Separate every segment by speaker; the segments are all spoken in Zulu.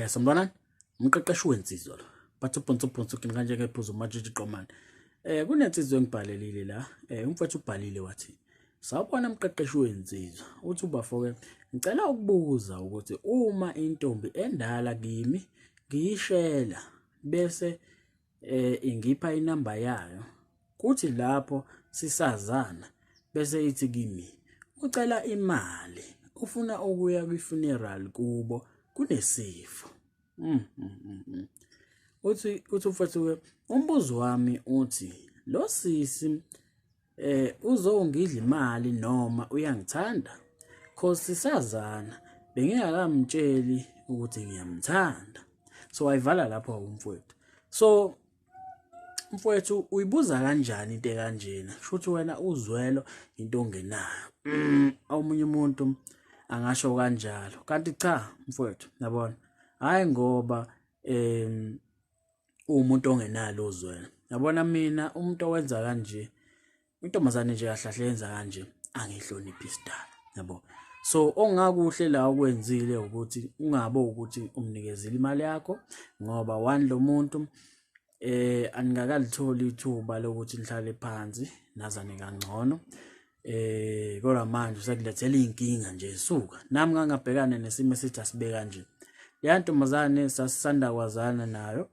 Speaker 1: Sanibonani, umqeqeshi wensizwa lo. Bathi ubhonso ubhonso kini kanje ngephuzu umatshitshi qomane. Kunensizwa engibhalelile la. Umfowethu ubhalile wathi, "Sawubona mqeqeshi wensizwa." Uthi ubafo-ke, ngicela ukubuza ukuthi uma intombi endala kimi ngiyishela bese ingipha inamba yayo kuthi lapho sisazana bese ithi kimi ucela imali ufuna ukuya kwi-funeral kubo kunesifo. Uthi mfowethu umbuzo wami uthi lo sisi uzongidla imali noma uyangithanda, cause sisazana bengingakamtsheli ukuthi ngiyamthanda. So wayivala lapho umfowethu. So mfowethu uyibuza kanjani into ekanjena? Shuthi wena uzwelo into ongenayo. Omunye umuntu angasho kanjalo, kanti cha mfowethu, yabona, hayi ngoba umuntu ongenalo uzwelo. Yabona mina umuntu owenza kanje, intombazane nje kahle kahle yenza kanje, angihloniphi isidala, yabo. So ongakuhle la okwenzile ukuthi ungabe ukuthi umnikezile imali yakho, ngoba one lo muntu aningakalitholi ithuba lokuthi nihlale phansi nazane kangcono. Kodwa manje usekulethela inkinga nje suka. Nami ngangabhekana nesimo esithi asibe kanje. Leya ntombazane sasisanda kwazana nayo.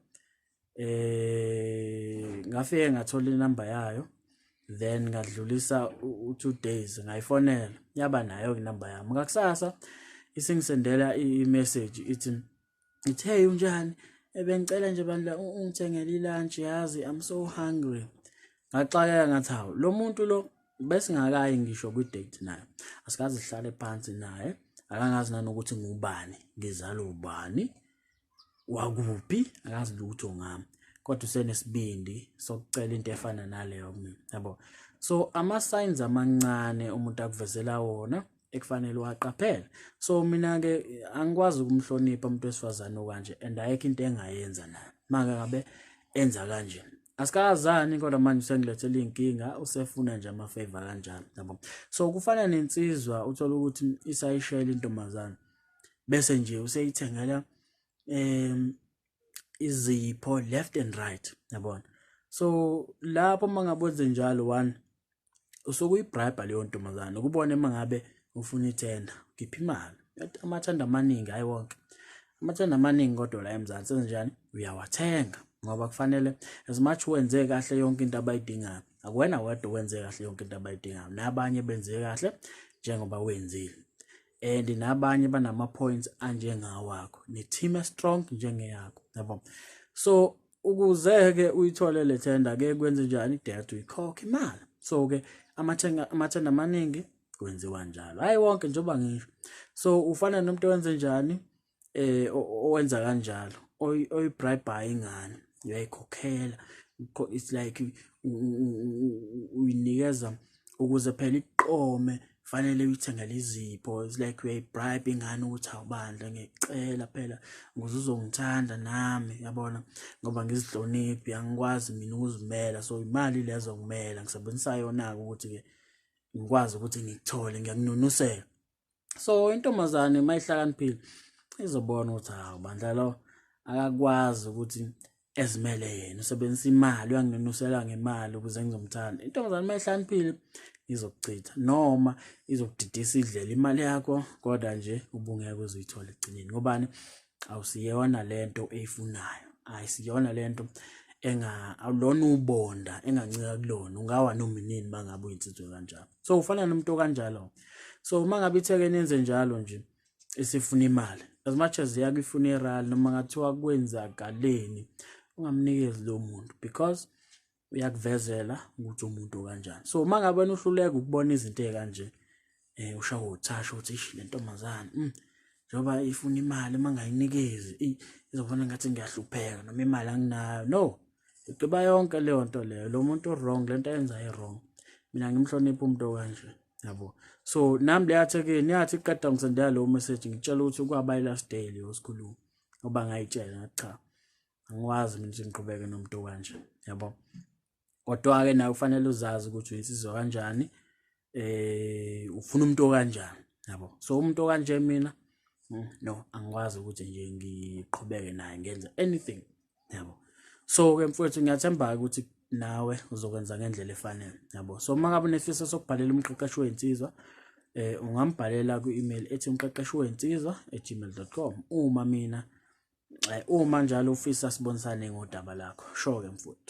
Speaker 1: Ngafike ngathola inamba yayo, then ngadlulisa u-2 days ngayifonela, yaba nayo inamba yami. Ngakusasa isingisendela i-message ithi hey unjani, ebengicela nje bandla ungithengele ilunch, yazi I'm so hungry. Ngaxakeka ngathi hawu lo muntu lo besingakayi ngisho kwi-date naye, asikaze sihlale phansi naye, akangazi nanokuthi ngubani, ngizalwa ubani, wakuphi, akazi lutho ngami, kodwa usenesibindi sokucela into efana naleyo kumina, yabo. So ama-signs amancane umuntu akuvezela wona ekufanele uwaqaphele. So mina-ke angikwazi ukumhlonipha umuntu wesifazane okanje, and ayikho into engayenza naye maka ngabe enza kanje. Asikazani kodwa manje usengilethela iy'nkinga, usefuna nje ama-favor kanjalo, yabo. So kufana nensizwa uthola ukuthi isayishela intombazane bese nje useyithengela izipho left and right, yabona. So lapho mangabe wenze njalo, one usuke uyibribe leyo ntombazane ukubone mangabe ufuna ithenda khipha imali. Amathenda amaningi, hayi wonke amathenda amaningi, kodwa la eMzansi enzenjani uyawathenga, ngoba kufanele as much wenze kahle yonke into abayidingayo. Akuwena wedwa wenze kahle yonke into abayidingayo, nabanye benze kahle njengoba wenzile, and nabanye banama points anjengawakho, ne-team strong njengeyakho, yabo. So ukuze ke uyithole le tender ke kwenze njani, date uyikhokhe imali. So ke amathenda amaningi kwenziwa njalo, hayi wonke njengoba ngisho. So ufana nomuntu owenze njani, owenza kanjalo, oyibribe ingane, uyayikhokhela. It's like uyinikeza ukuze phela iqome, fanele uyithengele izipho. It's like uyayibribe ingane ukuthi awubandla ngiyacela phela ukuze uzongithanda nami, yabona, ngoba ngizihloniphi, angikwazi mina ukuzimela, so imali lezo ngimela ngisebenzisa yona-ke ukuthi-ke ngikwazi ukuthi ngikuthole, ngiyakununusela. So intombazane mayihlakaniphile izobona ukuthi hawu bandla lo akakwazi ukuthi ezimele yena, usebenzisa imali, uyanginunusela ngemali ukuze ngizomthanda. Intombazane mayihlakaniphile izokuchitha noma izokudidisa idlela imali yakho, kodwa nje ubungeke uze uyithole ekugcineni, ngobani awusiyona lento eyifunayo, ayisiyona lento awulona ubonda engancika kulona, ungawa noma inini mangabe uyinsizwa kanjalo. So ufana nomuntu okanjalo. So uma ngabe itheke nenze njalo nje isifuna imali, as much as iya kwi-funeral noma ngathiwa kwenzakaleni, ungamnikezi lo muntu because uyakuvezela ukuthi umuntu okanjani. So uma ngabe wena uhluleka ukubona izinto ey'kanje, ushawa uthasha ukuthi ish le ntombazane njengoba ifuna imali mangayinikezi izobona ngathi ngiyahlupheka noma imali anginayo. No, igqiba yonke leyo nto leyo, lo muntu wrong, lento ayenza i-wrong. Mina ngimhlonipha umuntu okanje, yabo. So nami leya thekeni yathi iqeda ngisendela lowo message, ngitshela ukuthi kwaba i-last day leyo sikhuluma, ngoba ngayitshela ngathi cha, angikwazi mina ukuthi ngiqhubeke nomuntu okanje, yabo. Kodwa-ke nawe kufanele uzazi ukuthi uyinsizwa kanjani, ufuna umuntu okanjani, yabo. So umuntu okanje mina No, angikwazi ukuthi nje ngiqhubeke naye ngenze anything, yabo. So-ke mfowethu, ngiyathemba-ke ukuthi nawe uzokwenza ngendlela efanele, yabo. So uma ngabe unefiso sokubhalela umqeqeshi wey'nsizwa, ungambhalela kwi-email ethi umqeqeshi wey'nsizwa@gmail.com. Uma mina uma njalo ufisa sibonisane ngodaba lakho, sho-ke mfowethu.